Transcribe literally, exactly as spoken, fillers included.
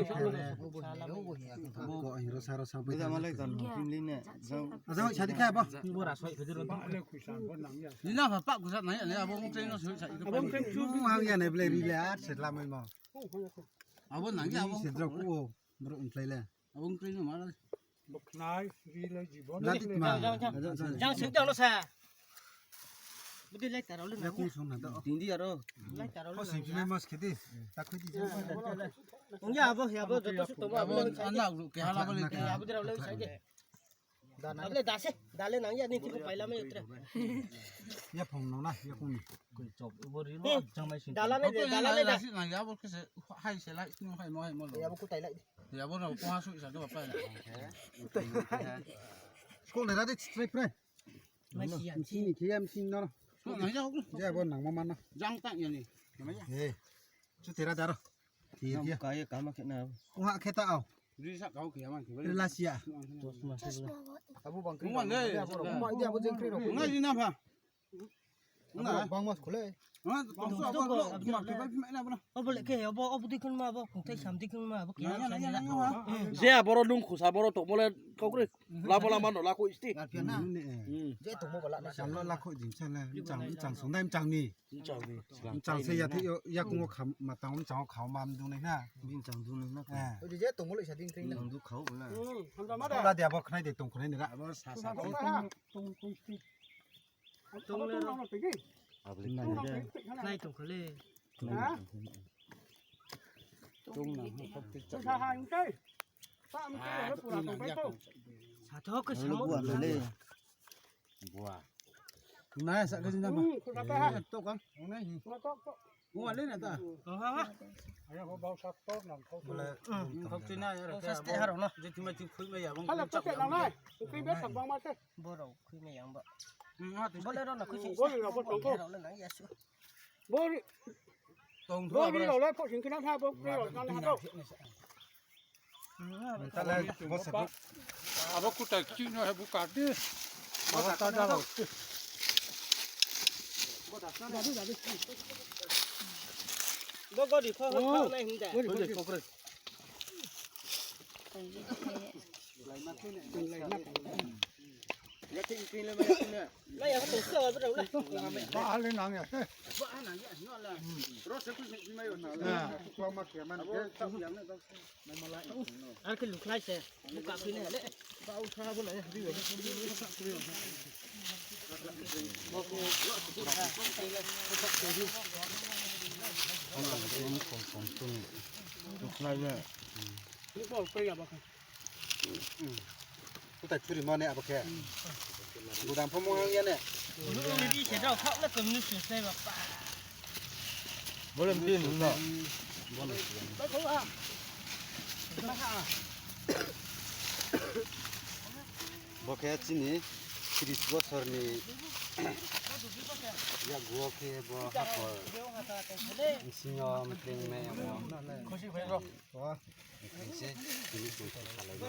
Bo khe le. Bo hing ro sa ro sa bai. Bo jama lai kan phim li ne. Jang. Ajang sa di khe bo. Bo ra soi khe di ro. Ni na pha pa kusa nai, abo ong tei no soi sa. Abo ong tei chu. Ang ya ne ble ri le ar se lamai mo. Abo nang ya abo. Se dro ku o. Bro ong tei le. Abo ong tei no ma le. Boknai, ri le jibon. Jang, jang, jang. Jang sing jang lo sa. Budi lai taro le. Ya kung sung na to. Tindi aro. Lai taro le. Ko sing sing mas kedi. Ta khui di jang. Ong ya abo, ya abo, joto su tong abo. Abo an la ru ke hala bole ke. Abo dira le sai de. Abo le dase, dale nang ya ni ti ko paila mai utre. Ya phong no na, ya kung ni. Koi chop, bo ri lo, jang mai sing. Dala ne de, dala ne de. Nang ya abo ke se, hai se lai, sing hai mo, hai mo lo. Ya abo kutai lai. Ya bo no ko ha su sa do pa na. Sko le ra de chitrai pre. Machine ni khe ya machine no. Sko nang ya ko. Ya bo nang ma ma na. Jang tang ya ni. He. Chu tera daro. Ti ya. Ka ye ka ma khe na. Ko ha khe ta au. Ri sa ka ke ya ma ke. Ri la sia. Abo bang kri. Ko ma le. Abo ma dia abo jeng kri ro. Ngai ni na pha. Abo bang mas khole. Abo le khe, abo, abo dikhen ma, abo khongthai sam dikhen ma, abo khe. Je aboro nung khusa, aboro tongmo le kau kri. Lama lama no lakho isti. Je tongmo bala na. Chang lo lakho jing chang le, chang, chang sung dai chang ni. Chang se ya thi yo, ya kung o kham, ma tang chang o kham ma mdung nai na. Bing chang dung nai na. Eh. Odi je tongmo le sa ding kri na. Nang du khau na. Hamda ma da. La dia bo khnai de tong khnai ni ra. Abo sa sa. Tong, tong, tong, tong. Tong le ro. Nai tong kho le. Tong na. Sa ha ang kai. Sa ang kai le pura tong kai to. Sa tho ke sa mo. Bua le. Bua. Nai sa ke jin na ba. Hmm, ko sa ta ha. To kan. Nai. Ko to, to. Bua le na ta. Ha ha. Aya ko bau sa to nang ko. Bole. Hmm, ko ti na ya. Ko sa ste ha ro no. Je ti ma ti khui ma ya bang. Hala ko te nang nai. Ko khui be sa bang ma se. Bo rao khui mai yang ba. Bo le rao na khui sing. Bo le rao bo tong kho. Rao le nang ya su. Bo ri. Tong bo ri rao le pho sing khe na tha bo ri rao na na to. Ta le bo sa bo. Abo kutai kchi no he bo ka de. Abo ta da rao. Bo godi pho ho nai hing de. Ar khe lukhlai se. Buka khui nai le. Kutai thuri mo ne abo khe. Gudam pho mo hang ya ne. Ni bi se dao thak le kemnu su se ba pa. Bo le mti nung no. Bo khe chini tris bosor ni yakgu wo khe bo hakhor bsing yo mtring mai yamo. Mtring se tini chung khe salai no.